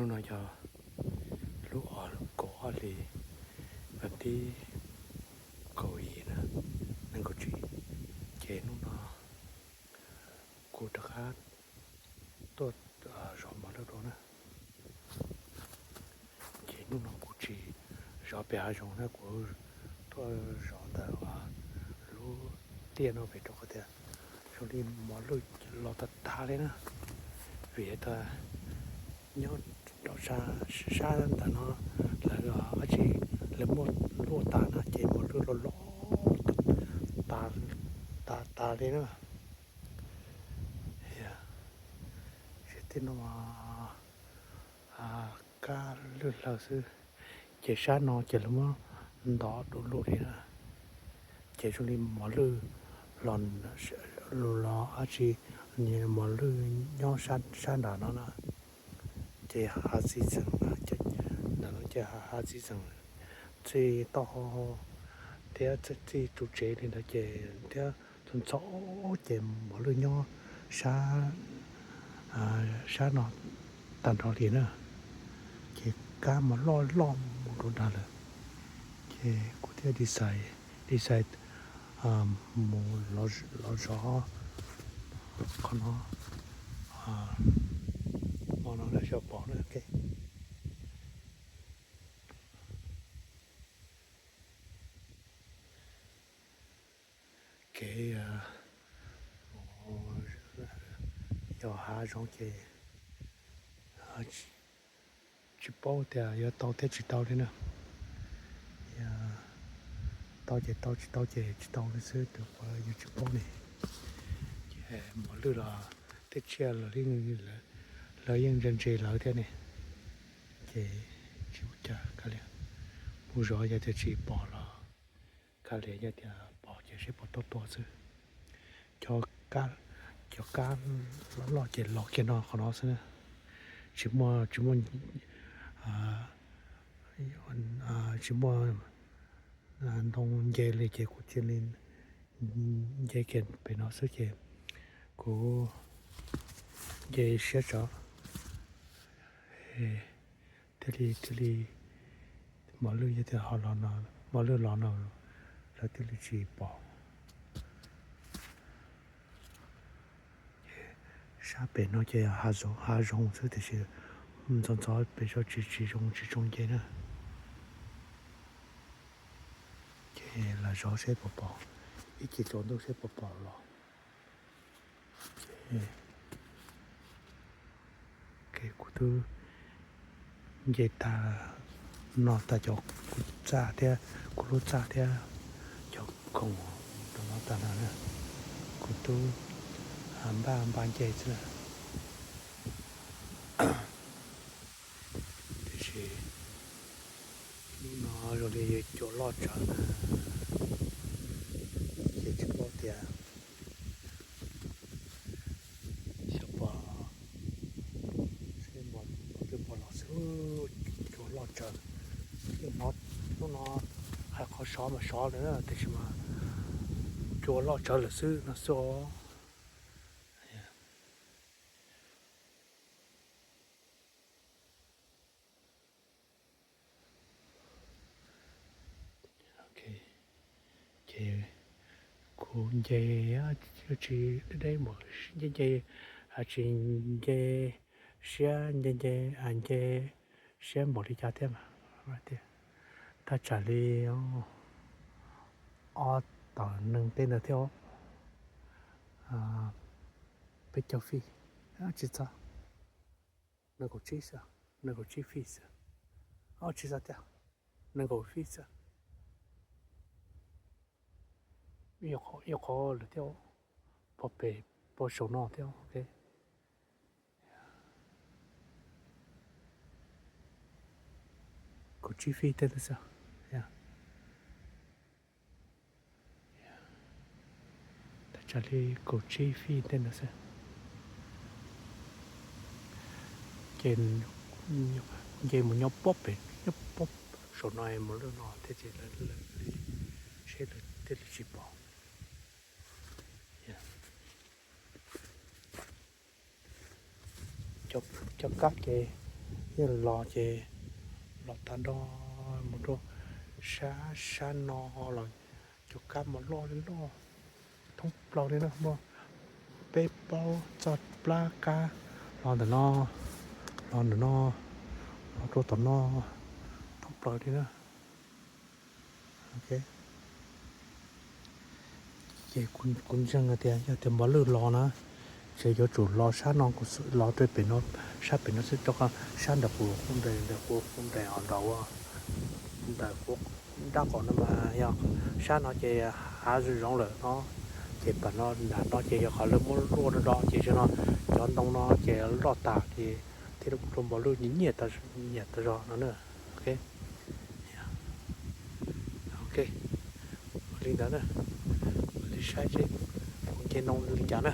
Hnub no yog lub kaum ob hlis vas thib kaum yim na, nees nkaum tsib. Ces hnub no kuv rov qab tuaj zov mos lwj dua na. Ces hnub no kuv tsis zov pem hav zoov na, kuv tuaj zov ntawm lub tiaj no vim rau qhov tias zoo li mos lwj los tag tag li na. Vim tas nyob rau sab ntawm no lawv dab tsi, lawv muaj luaj tas no ces mos lwj los los tas tas li na. Ces tej no kab lwj hlaw xwb, ces sab no ces lawv muab ntov du lug li na. Ces zoo li mos lwj los, los dab tsi, mos lwj nyob sab nram no na. Ces hav txiv txheem, ntawm no ces hav txiv txheem txij taub hau thiab txij ru tsev li ntawd ces thiab txhua txhua ces mos lwj nyob sab, sab no tag nrho li na. Ces kab mas loj loj mus rau nrad lawm. Ces kuv thiaj design, design mus los zov qhov no, hmo no lawv xyov pom na. Kev yog hav zoov ces tsis paub tias yuav tau thiab tsis tau li na. Tau ces tau, tsis tau ces tsis tau li xwb, tus qhov yus tsis paub ne. Ces mos lwj los tej tsiaj los lawv yeej ntse ntse lawv thiab ne. Ces tsis ua cas, kav liam, mus zov yog tias tsis pom los kav liam, yog tias pom ces seb pom tuaj tua xwb. Cov kab, cov kab loj loj ces los kiag no qhov no xwb na. Tsis muaj, tsis muaj, tsis muaj ntoo nce li ces kuv cia li nce kiag pem no xwb ces kuv nce siab tso. Thiaj li, thiaj li mos lwj yog tias ho los no, mos lwj los no lawv thiaj li tsis pom. Sab pem no ces hav zoov, hav zoov xwb tiam sis ntxov ntxov pem zov tsis, tsis zoo, tsis zoo nce na. Ces lam zov seb puas pom, ib chim tsaus ntuj seb puas pom los. Ces kuv twb nce tag, no tag cov kuv txaj thiab, kuv lub txaj thiab cov khoom rau no tag no na. Kuv twb npaj npaj nce xwb na. Tiam sis hnub no zoo li yuav cua loj tsawv na, ces tsis paub tias xyov pom, seb mos lwj pom los xwb, cua loj tsawv. Hnub no hais qhov sov mas sov lawm na, tiam sis mas cua loj tsawv lawm xwb no xwb os. Ces kuv nce tsis deb deb mus, nce nce, tsis nce siab, nce nce, nce siab npaum li cas thiab mas, thaj tsam li ob tawm nees tej ntawd thiab, peb caug feet, tsis txog, nees nkaum tsib xwb, nees nkaum tsib feet xwb, tsis txog tiag, nees nkaum feet xwb. Ib qho lawm thiab, pog pem, pog saum no thiab. Kaum tsib feet tej ntawd xwb, thaj tsam li kaum tsib feet tej ntawd xwb. Ces nce mus nyob pob pem, nyob pob saum no mos lwj no thiaj tsis lawv li, seb lawv thiaj li tsis pom. Cov kab ces Yeej los ces los tag nrho mus rau sab sab no los cov kab mas loj li loj thoob plaws li na, muaj peb plaub txoj plab kab los ntawm no, los ntawm no, los rau tom no thoob plaws li na. Ces kuv ntseeg tias yog tias npog lwj los na, ces yuav tsum los sab no, kuv los rau pem no, sab pem no xwb, rau qhov sab ntawm kuv hu nres, ntawm kuv hu nres os, nraud, ntawm kuv nrab qaum no mas yog sab no ces hav zoov zoov lawm no, ces pem no nram no ces yog qhov lawv muab luaj do do ces zaum no cov ntoo no ces loj tas ces thiaj li ua rau npog lwj nyiam nyiam tas zog no na. Ok, ok, ua li ntawd na, ua li saib seb kuv nce ntoo li cas na.